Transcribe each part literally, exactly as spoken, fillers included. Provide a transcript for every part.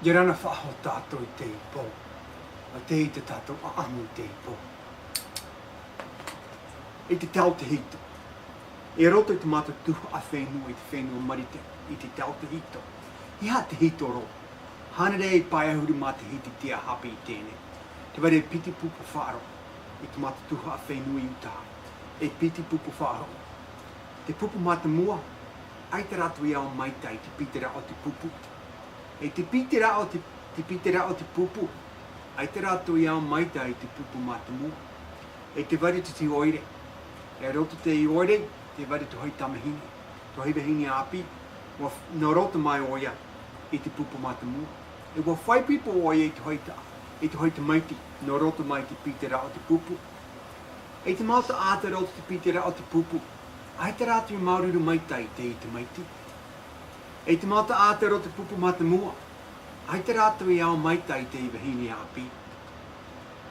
ʻIa rā na faʻahou tātou i teie pō. ʻA tē ʻite tātou ʻaʻamu i teie pō. I te tau tahito. I roto i te mātou tuhaʻa fenua, i te fenua Marite, i te tau tahito. ʻEiaha tahito roa. Hānere e pae ʻahuru matahiti te ʻāhape i teie nei. Tē vai ra e piti pupu faʻaroʻo i te mātou tuhaʻa fenua i Utaha. E piti pupu faʻaroʻo. Te pupu mātāmua, ʻaita rātou i ao maitaʻi i te pītaraʻa o te pupu. E te pītaraʻa o te, te pītaraʻa o te pupu, ʻaita rātou i ao maitaʻi i te pupu mātāmua. E tē vai ra te tahi ʻoire. I roto i te ʻoire, tē vai ra te hoʻi tamahine, te hoʻi vahine ʻāpī, ʻua f-, nō roto mai ʻoia i te pupu mātāmua. E ʻua faʻaipoipo ʻoia i te hoʻi ta-, i te hoʻi tamaiti, nō roto mai i te pītaraʻa o te pupu. E te mau taʻata i roto i te pītaraʻa o te pupu, ʻaita rātou i māuruuru maitaʻi i te tamaiti. E te mau taʻata i roto i te pupu mātāmua, ʻaita rātou i ao maitaʻi i te vahine ʻāpī.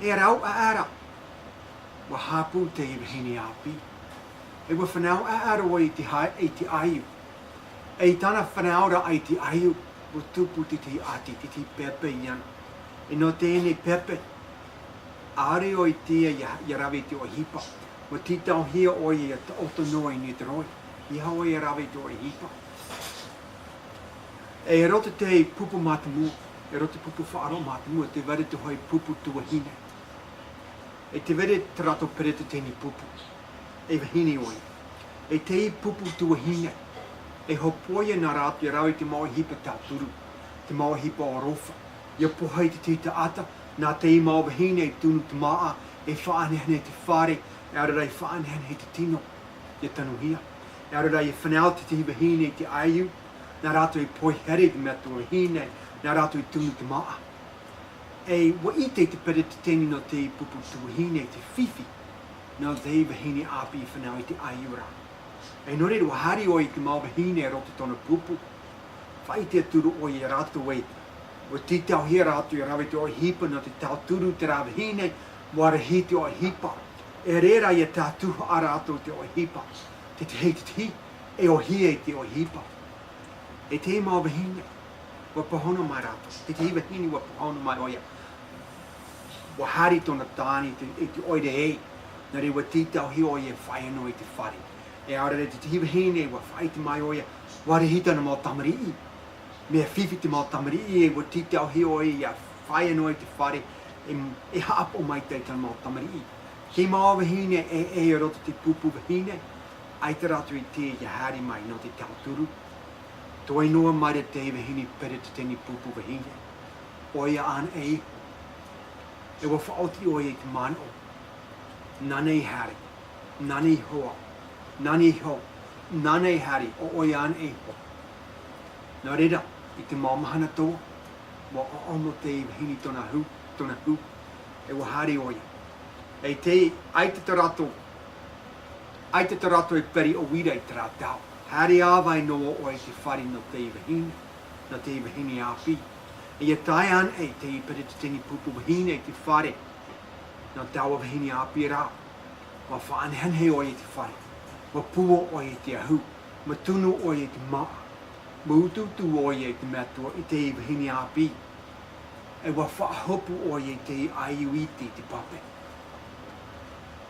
E rau ʻaʻara, ʻua haʻapū te vahine ʻāpī. E ʻua fānau ʻaʻara ʻoia i te hai-, i te ʻaiū. E i tāna fānauraʻa i te ʻaiū, ʻua tupu te tahi ʻati, te tahi pepe iāna. E nō teie pepe, ʻaore ʻoia i te, ʻia, ʻia rave i te ʻohipa. ʻUa tītauhia ʻoia ʻia taʻoto noa i niʻa i te roʻi. ʻEiaha ʻoia ʻia rave i te ʻohipa. E roto i te pupu mātāmua, e roto i te pupu faʻaroʻo mātāmua, tē vai ra te hoʻi pupu tuahine. E tē vai ra te rātou peretiteni pupu. E vahine ʻoia. E te pupu tuahine. E hōpoiʻa nā rātou ʻia rave i te mau ʻohipa tauturu, te mau ʻohipa ʻōrofa. ʻIa pohe i te tahi taʻata, nā te mau vahine e tunu te māʻa, e faʻanehenehe i te fare, e ʻaore rā e faʻanehenehe i te tino, ʻia tanuhia. E ʻaore rā e fānau te tahi vahine i te ʻaiū, nā rātou e pohe here i te metua vahine, nā rātou e tunu te māʻa. E ʻua ʻite te peretiteni nō te pupu tuahine te fifi nō te vahine ʻāpī i fānau i te ʻaiū ra. E nō reira, ʻua haere ʻoia i te mau vahine i roto i tōna pupu. Faʻaʻite atu ra ʻoia iā rātou ē, ʻua tītauhia rātou ʻia rave i te ʻohipa nō te tauturu i terā vahine, ʻua rahi te ʻohipa. E reira ʻia tātuhaʻa rātou i te ʻohipa. Te tahi, te tahi, e ʻōhie i te ʻohipa. E te mau vahine, ʻua pāhono mai rātou. Te tahi vahine ʻua pāhono mai ʻoia. ʻUa haere tōna tāne i te, i te ʻoire ē. Nō reira ʻua tītauhia ʻoia e fāʻia noa i te fare. E ʻaore rā te tahi vahine, ʻua faʻaʻite mai ʻoia, ʻua rahi tāna mau tamariʻi. Mea fifi te mau tamariʻi, e ʻua tītauhia ʻoia ʻia fāʻia noa i te fare, e, e haʻapaʻo maitaʻi tāna mau tamariʻi. Te mau vahine e, e, i roto i te pupu vahine, ʻaita rātou i ʻite ʻia haere mai nō te tauturu. Toe noa mai ra te vahine peretiteni pupu vahine. ʻOia ānei iho. E ʻua faʻaoti ʻoia i te manaʻo. Nāna i haere, nāna i hoa, nāna i hau, nāna i haere, ʻo ʻoia ānei iho. Nō reira, i te mau mahana toa, ʻua ʻoʻomo te vahine tōna hū, tōna hū, e ʻua haere ʻoia. E te, ʻaita tā rātou, ʻaita tā rātou e piri ʻō ira i terā tau. Haere ā vai noa ʻoia i te fare nō te vahine, nō te vahine ʻāpī. ʻIa tae ānei te peretiteni pupu vahine i te fare, nō taua vahine ʻāpī ra. ʻUa faʻanehenehe ʻoia i te fare. ʻUa pūō ʻoia i te ahu. ʻUa tunu ʻoia i te māʻa. ʻUa utuutu ʻoia i te metua, i te vahine ʻāpī. E ʻua faʻahopu ʻoia i te ʻaiū iti i te pape.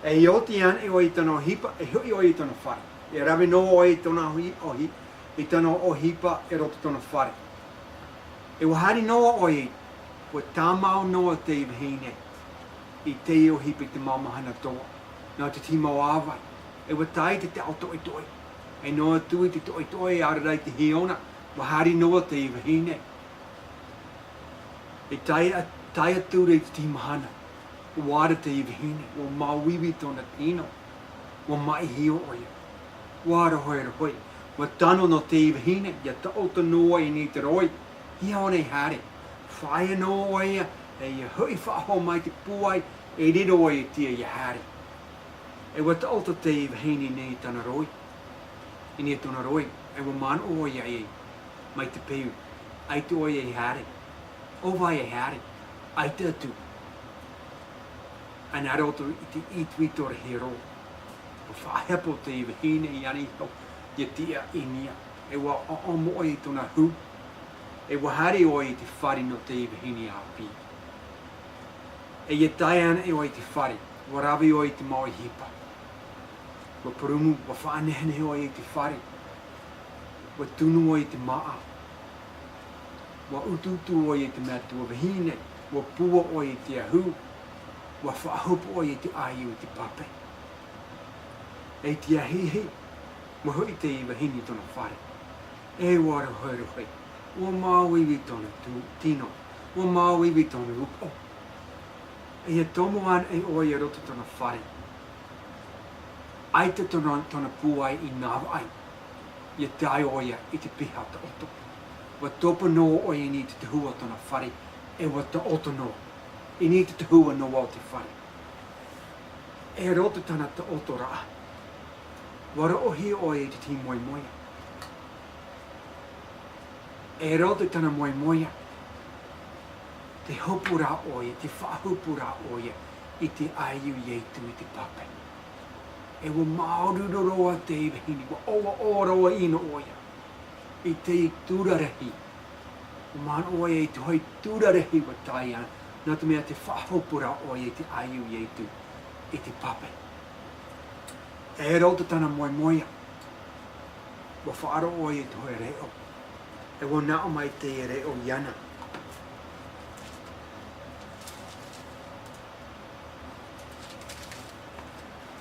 E ʻia oti ānei ʻoia i tōna ʻohipa, e hoʻi ʻoia i tōna fare. E rave noa ʻoia i tōna ʻohi-, ʻohi-, i tōna ʻohipa i roto i tōna fare. E ʻua haere noa ʻoia, ʻua tāmau noa te vahine i te ʻohipa i te mau mahana toa. Nō te tahi mau ʻāvae, e ʻua tae te taʻo toʻetoʻe. E noa atu i te toʻetoʻe, e ʻaore rā i te hiona, ʻua haere noa te vahine. E tae a-, tae atu ra i te tahi mahana, ʻua ara te vahine, ʻua māuiui tōna tino, ʻua māʻihio ʻoia. ʻUa rohirohi, ʻua tano nō te vahine, ʻia taʻoto noa i niʻa i te roʻi, ʻeiaha ʻōna e haere. Fāʻia noa ʻoia, e ʻia hoʻi faʻahou mai te pūai, e riro ʻoia i te ʻia haere. E ʻua taʻoto te vahine i niʻa i tōna roʻi, i niʻa i tōna roʻi, e ʻua manaʻo ʻoia e, mai te peu, ʻaita ʻoia e haere. ʻO vai e haere, ʻaita atu. ʻA nā roto i te itoito rahi roa. ʻUa faʻahepo te vahine iāna iho, ʻia tiʻa i niʻa. E ʻua ʻoʻomo ʻoia i tōna hū. E ua haere ʻoe i te fare nō teie vahine ʻāpī. E ʻia tae ana ʻoe i te fare, ua rave ʻoe i te mau ʻohipa. Ua purūmu, ua faʻanehenehe ʻoe i te fare. Ua tunu ʻoe i te māʻa. Ua utuutu ʻoe i te metua vahine. Ua pua ʻoe i te ahu. Ua faʻahopu ʻoe i te ʻaiū i te pape. E te ahiahi, ua hoʻi teie vahine i tōna fare. E ua rohirohi, ua māuiui tōna tino, ua māuiui tōna upoʻo. E ʻia tomo ana ʻoe i roto i tōna fare. ʻAita tōna, tōna pūai i navaʻi. ʻIa tae ʻoe i te piha taʻoto. Ua topa noa ʻoe i niʻa i te tahua o tōna fare, e ua taʻoto noa i niʻa i te tahua noa o te fare. E roto i tāna taʻotoraʻa, ua roʻohia ʻoe i te tī moemoeā. E roto i tāna moemoeā, te hopu rā ʻoe, te faʻahopu rā ʻoe i te ʻaiū Ietu i te pape. E ua māuruuru roa teie vahine, ua ʻoaʻoa roa ʻino ʻoe i te tura rahi. Ua manaʻo ʻoe i te hoʻi tura rahi ua tae ana, nā te mea te faʻahopu rā ʻoe i te ʻaiū Ietu i te pape. E roto i tāna moemoeā, ua faʻaroʻo ʻoe i te hoʻi reʻo. E ua nā ʻō mai teie reʻo iāna.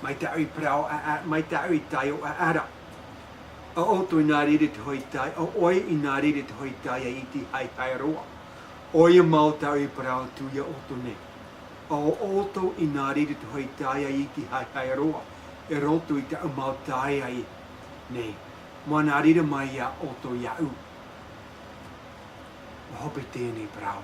Mai tāʻu i parau, a, a, mai tāʻu i tae ʻo ʻAʻara. ʻO ʻoutou i nā reira te hoʻi tae, ʻo ʻoe i nā reira te hoʻi tae iti haehae roa. ʻOia mau tāʻu i parau atu iā ʻoutou nei. ʻO ʻoutou i nā reira te hoʻi tae iti haehae roa. E roto i tāʻu mau tae nei. Mā nā reira mai iā ʻoutou iāʻu. Ua hope teie nei parau.